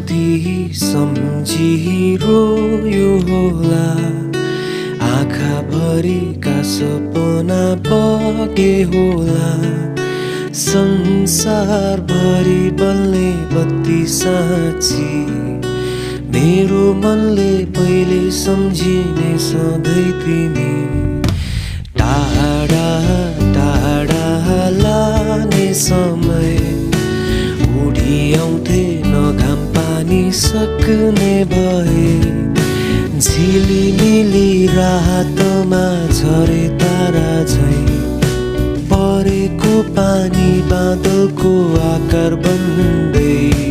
कति सम्झी रोयो होला, आँखाभरिका सपना बगे होला। संसारभरि बल्ने बत्ती साँची मेरो मनले पहिले सम्झिने सधैँ तिमी। टाढा टाढा लाने समय उडी आउँथे न घाम पानी सक्ने भए। झिलिमिली रातमा झरे तारा झैं परेको पानी बादलको आकार बन्दै।